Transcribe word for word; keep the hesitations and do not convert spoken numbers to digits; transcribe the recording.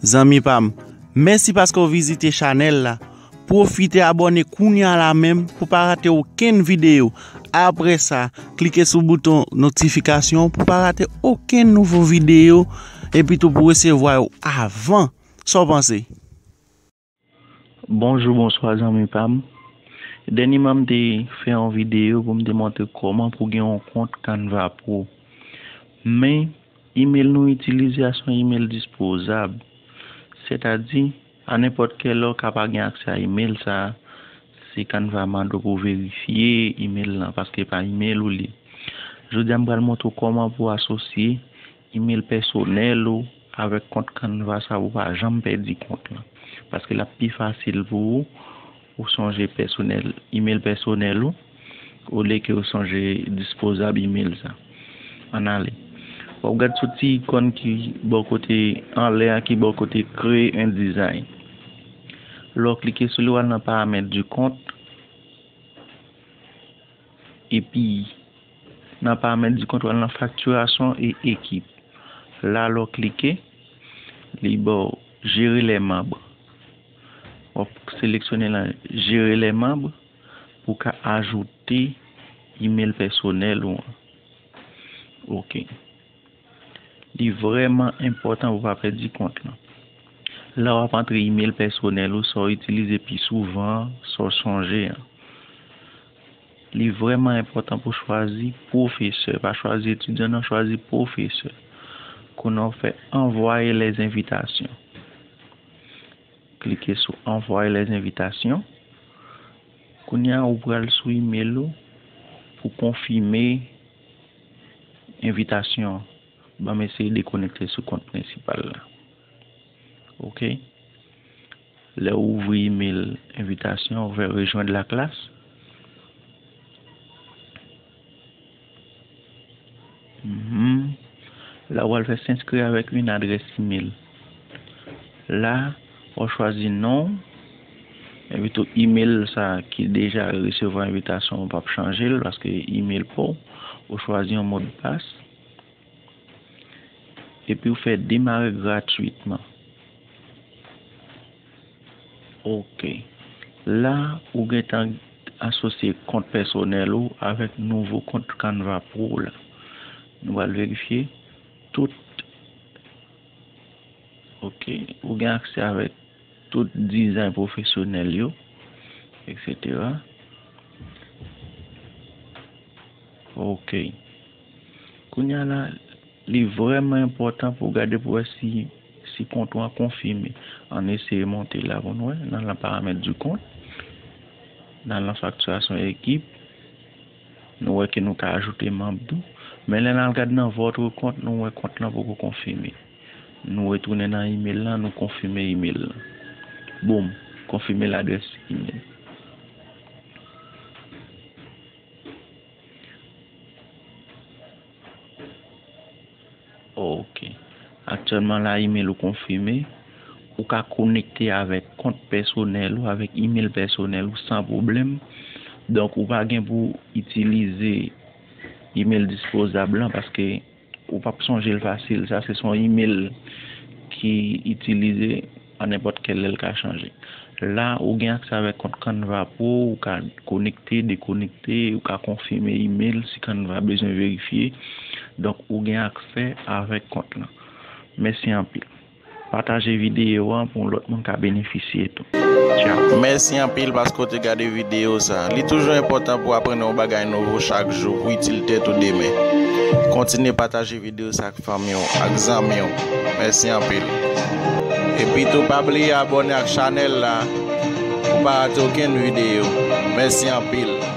Zanmi pa m, mèsi paske w vizite chanèl la. Pwofite abòne kounye a la menm pou pa rate okenn videyo. Apre sa, klike sou bouton notifikasyon pou pa rate okenn nouvo videyo, epi tou pou resevwa yo avan. Sa w panse? Bonjou, bonswa zanmi pa m. Dènyèman, m te fè yon videyo pou m te montre kòman pou gen yon kont Canva Pro. Men, imèl nou itilize a se yon imèl dispozab. Sètadi, a nenpòt kèl lè w ka pa gen aksè a imèl sa a, se Canva mande w pou w verifye imèl lan, paske pa imèl ou li ye. Jodi a, m pral montre w kòman pou w asosye imèl pèsonèl ou avèk kont Canva sa pou w pa janm pèdi kont lan. Paske l ap pi fasil pou ou, ou chanje pèsonèl, imèl pèsonèl ou, olye ke ou chanje dispozab imèl sa. Ann ale. W ap gad sou ti ikòn ki bò kote anlè a, ki bò kote Créer un design. Lè w klike sou li, w al nan paramèt du compte. Epi, nan paramèt du compte, w al nan facturation et équipe. La, lè w klike, li ba w gérer les membres. W ap seleksyone la, gérer les membres, pou w ka ajoute imèl pèsonèl ou an. Ok. Li vrèman enpòtan pou w pa pèdi kont lan. La w ap antre imèl pèsonèl ou, sa w itilize pi souvan, sa w chanje an. Li vrèman enpòtan pou w chwazi pwofesè. Pa chwazi etidyan, non, chwazi pwofesè. Kounye a w fè envoyer les invitations. Klike sou envoyer les invitations. Kounye a, ou pral sou imèl ou pou konfime envitasyon an. Ban m eseye dekonekte sou kont prensipal la. Ok. Lè w ouvri imèl envitasyon, ou fè rejoindre la classe. Mhm. La, w al fè s'inscrire avec une adresse email. La, w chwazi non, epi tou imèl sa ki deja resevwa envitasyon, ou p ap chanje l, paske imèl pa w, ou chwazi yon modpas. Epi ou fè démarrer gratuitement. Ok. La, ou gentan asosye kont pèsonèl ou avèk nouvo kont Canva Pro la. Nou pral verifye tout. Ok. Ou gen aksè avèk tout dizay pwofesyonèl yo, et cetera. Ok. Kounye a la, li vrèman enpòtan pou w gade pou wè si, si kont ou an konfime. Ann eseye monte la pou n wè, nan, nan paramèt du compte, nan, nan facturation équipe, nou wè ke nou ka ajoute manm tou. Men lè n al gade nan votre compte, nou wè kont lan poko konfime. Nou retounen nan imèl lan, nou konfime imèl lan. Boum, konfime ladrès imèl. Ok. Aktyèlman la, imèl ou konfime. Ou ka konekte avèk kont pèsonèl ou, avèk imèl pèsonèl ou san pwoblèm. Donk, ou pa gen pou itilize imèl dispozab lan, paske ou p ap sonje l fasil. Sa se yon imèl ki itilize a nenpòt kèl lè, l ka chanje. La, ou gen aksè avèk kont Canva Pro, ou ka konekte, dekonekte, ou ka konfime imèl si Canva bezwen verifye. Donk, ou gen aksè avèk kont lan. Mèsi anpil. Pataje videyo an pou lòt moun ka benefisye tou. Tchao. Mèsi anpil paske w te gade videyo sa. Li toujou enpòtan pou w aprann yon bagay nouvo chak jou pou itil tèt ou demen. Kontinye pataje videyo sa ak fanmi w, ak zanmi w. Mèsi anpil. Epi tou, pa bliye abòne ak chanèl la pou pa rate okenn videyo. Mèsi anpil.